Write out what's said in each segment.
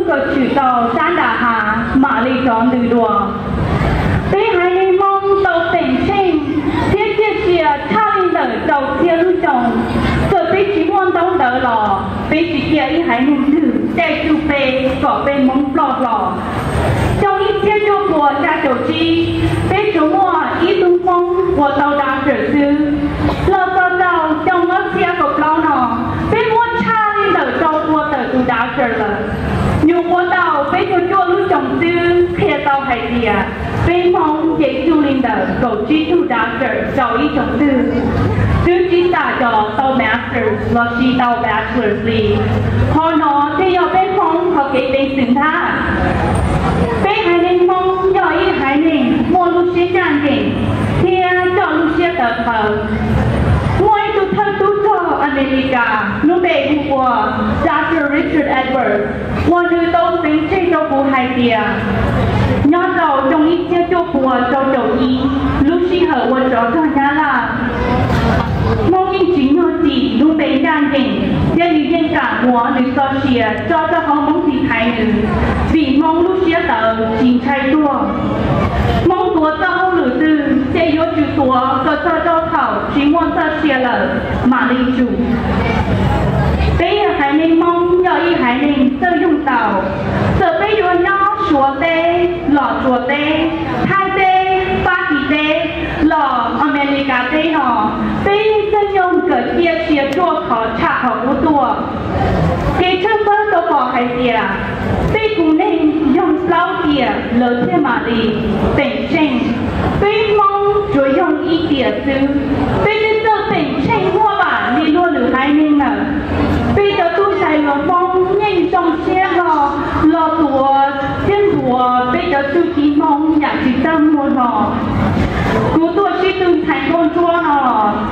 kom tshwm tau sab nram hav mam li rov ntws dua. Peb haiv neeg Hmoob tau teem tsheej thiab ciaj sia tshaj li ntawm rau txhiab lub xyoo. Txawm peb tsis muaj ntaub ntawv los peb tsis cia ib haiv neeg twg caij tsuj peb kom peb Hmoob ploj hlo. Xyoo ib txhiab cuaj puas xya caum tsib, peb tsuas muaj ib tug Hmoob uas tau doctor xwb. Los txog rau xyoo ob txhiab kaum plaub no, peb muaj tshaj li ntawm rau pua tawm tus doctor lawm. Nyuam qhuav tau peb caug cuaj lub xyoos xwb qhia tau hais tias peb Hmoob nce tsuj li ntawm kaum tsib tug doctor rau ib xyoos twg, twb tsis tas cov tau masters los sis tau bachelors li. Qhov no thiaj yog peb Hmoob qhov kev peev xwm ntag. Peb haiv neeg Hmoob yog ib haiv neeg muaj lub siab ncaj ncees thiab coj lub siab tawv qhawv. Muaj ib tug thawj tub rog Amelikas lub npe hu ua Doctor Richard Edwards, uas nws tau teem tsheej rau kuv hais tias nyob rau xyoo ib txhiab cuaj puas rau caum ib, lub sij hawm uas tsov rog Nyab Laj, Hmoob yeej tsis nyuag tim lub npe ncaj ncees thiab nws yeej kam muab nws txoj sia tso rau hauv Hmoob tiv thaiv nws, vim Hmoob lub siab tawv tsis ntshai tuag. Hmoob tuav txoj hauj lwm twg ces yuav tsum tuav kom txog rau thaum tsis muaj txoj sia lawm mam li tsum. Peb haiv neeg Hmoob yog ib haiv neeg txawj yoog tau. Txawm peb yuav nyob Suav teb los Tsuas teb, Thaib teb, Fab Kis teb los Amelikas teb no, peb yeej txawj yoog kawm ciaj sia ruaj khov tshaj qhov qub tuaj. Kev tshawb fawb tau pom hais tias peb tus neeg yoog plaub tiam lawv thiaj mam li teem tsheej. Peb Hmoob tsuas yoog ib tiam xwb, peb twb txawj teem tsheej muaj vam li luag lwm haiv neeg lawm. Peb cov tub ntxhais hluas Hmoob yeej zoo siab hlo los tuav thiab ntuas peb cov txuj ci Hmoob yam tsis txaj muag hlo. Kuv tuaj sib tw ntxhais nkauj ntsuab no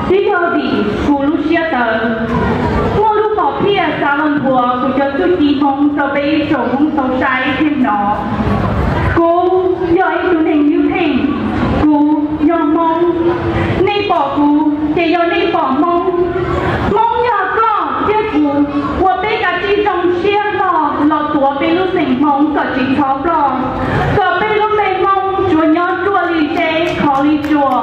twb yog vim kuv lub siab tawv. Muaj lub hom phiaj xav los nthuav kuv cov txuj ci Hmoob rau peb tsoom Hmoob tau saib thiab hnov. Kuv yog ib tug neeg ywj pheej, kuv yog Hmoob. Nej pom kuv ces yog nej pom Hmoob. Hmoob yog koj thiab kuv uas peb kav tsij zoo siab hlo los tuav peb lub xeem Hmoob kom tsis txhob ploj, kom peb lub npe Hmoob tsuas nyob ruaj li zeb khov li tsua,